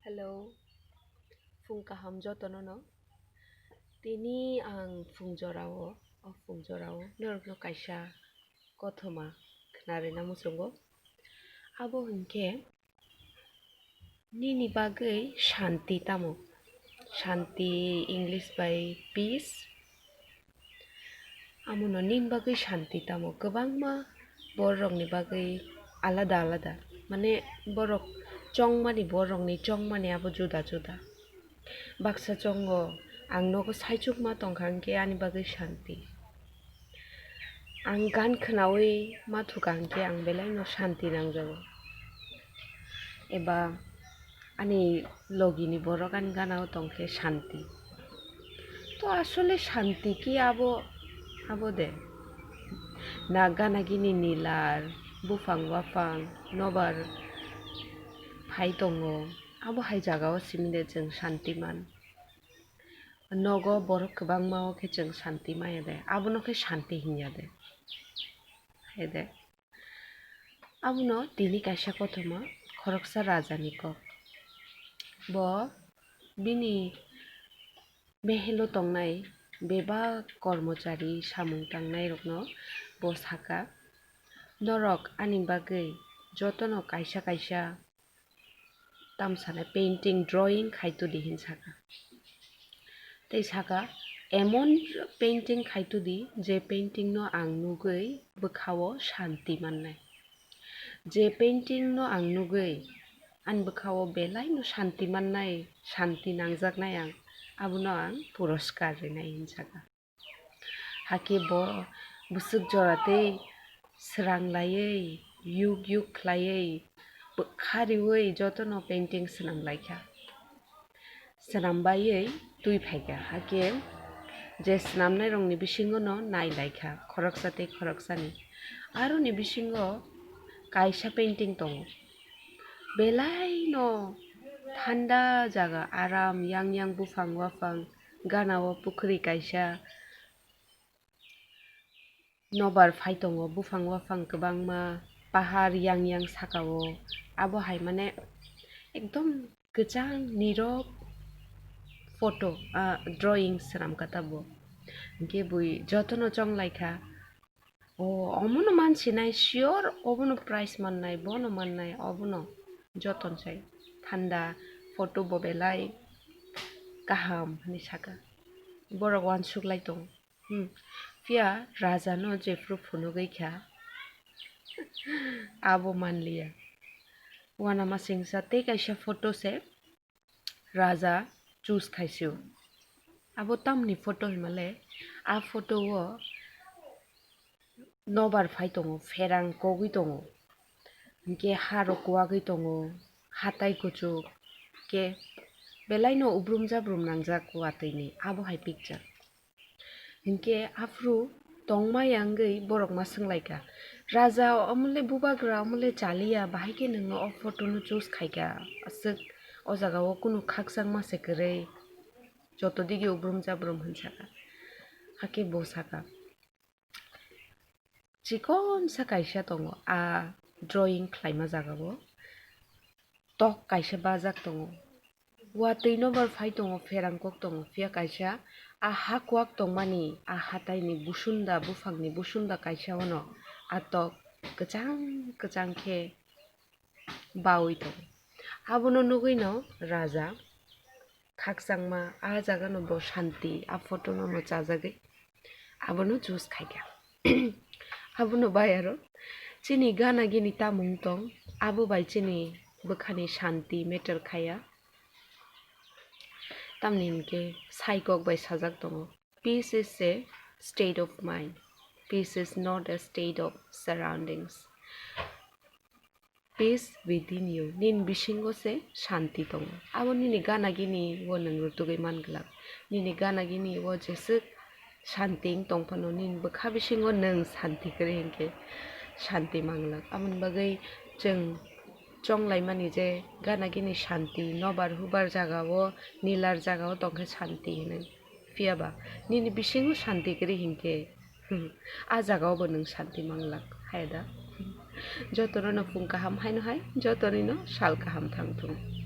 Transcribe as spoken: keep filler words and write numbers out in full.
Hello, phung kaham jotono no. Tini ang phung jorao, o phung jorao norokno kaisa kothoma khnarina muchungo. Abo hinkhe nini bagwi shanti tamo? Shanti English bai peace. Amono nini bagwi shanti tamo? Kwbangma bororokni bagwi alada alada, mane borok chongmani, bororokni chongmani abo juda juda. Baksa chongo, ang nogo saichukma tongkha hinkhe ani bagwi shanti. Ang gan khnaui ma thukha hinkhe ang belai no shanti nangjago. Eba ani logini borok ani gana o tongkhe shanti. To asole shanti ki abo, abo de. Na gana gini nilar, buphang waphang, nobar phai tongo. Abo hai jaga o simi de chwng shanti man. Nogo borok kwbangma o khe chwng shanti maya de. Abono khe shanti hinya de. Hai de. Abono tini kaisa kothoma khoroksa rajani kok. Bo bini mehelo tongnai bebak kormochari samung tangnairokno bo saka, "Norok ani bagwi jotono kaisa kaisa tamsana painting, drawing khaitudi," hin saka. Tei saka, "Emon painting khaitudi, je painting no ang nugwi bwkhao shanti mannai. Je painting no ang nugwi ani bwkhao belai no shanti mannai, shanti nangjaknai ang, abono ang puraskar rinai," hin saka. Hakhe bo bwswk jora tei srang laiwi, yuk yuk khlaiwi, bwkha riwi jotono painting swnam laikha. Swnam baiwi twi phaikha, hakhe je swnamnairokni bisingono nai laikha khoroksa tei khoroksani. Aroni bisingo kaisa painting tongo. Belai no thanda jaga, aram, yang yang buphang waphang, gana o pukhri kaisa, nobar phai tongo, buphang waphang kwbangma, pahar yang yang saka o. Abo hai mane ekdom kwchang nirok photo, ah, drawing swnam kha tabuk. Hinkhe bui jotono chong laikha. O, omono mansinai, sure obono prize mannai, bono mannai, obono joton sai thanda, photo bo belai kaham hinwi saka. Borok uansuk lai tongo. Hmm. Phiya raja no jephru phunugwi kha, abo manliya. Uanama singsa tei kaisa photo se raja choose khaisio. Abo tamni photo hinmale, a photo o nobar phai tongo, pherang kogwi tongo, hinkhe harok kuwagwi tongo, hatai kuchuk khe belaino ubrum jabrum nangjak watwini, abo hai picture. Hinkhe aphuru tongma yangwi borok ma swnglaikha, "Raja, omole bubagra, omole chaliya, bahai khe nwngno o photo no choose khaikha? Aswk o jaga o kunu khakchangma se kwrwi, joto digi ubrum jabrum," hin saka. Hakhe bo saka, "Chikonsa kaisa tongo a drawing khlaima jaga o, tok kaisa bajak tongo." Watwi nobar phai tongo, pherang kok tongo, phiya kaisa a ha kuwak tongmani, a hataini busunda, buphangni busunda kaisa ono a tok kwchang kwchang khe bawi tongo. Abono nugwino raja khakchangma, a jagano bo shanti, a photo no chajagwi abono choose khaikha. Abono bai aro chini gana gini tamung tong, abo bai chini bwkhani shanti matter khaya. Tamni hinkhe saikok bai sajak tongo, "Peace is a state of mind. Peace is not a state of surroundings." Peace within you. Nini bisingo se shanti tongo. Abo nini gana gini o nwng rwtugwi man glak. Nini gana gini o jeswk shanti wng tong phano, nini bwkha bisingo nwng shanti kwrwi hinkhe shanti man glak. Aboni bagwi chwng chong laimani je gana gini shanti, nobar hubar jaga o, nilar jaga o tongkhe shanti hinwi. Phiya ba nini bisingo shanti kwrwi hinkhe, hmm, a jaga o bo nwng shanti manglak, hai da? Jotono no phung kaham haino hai, jotono no sal kaham thang thung.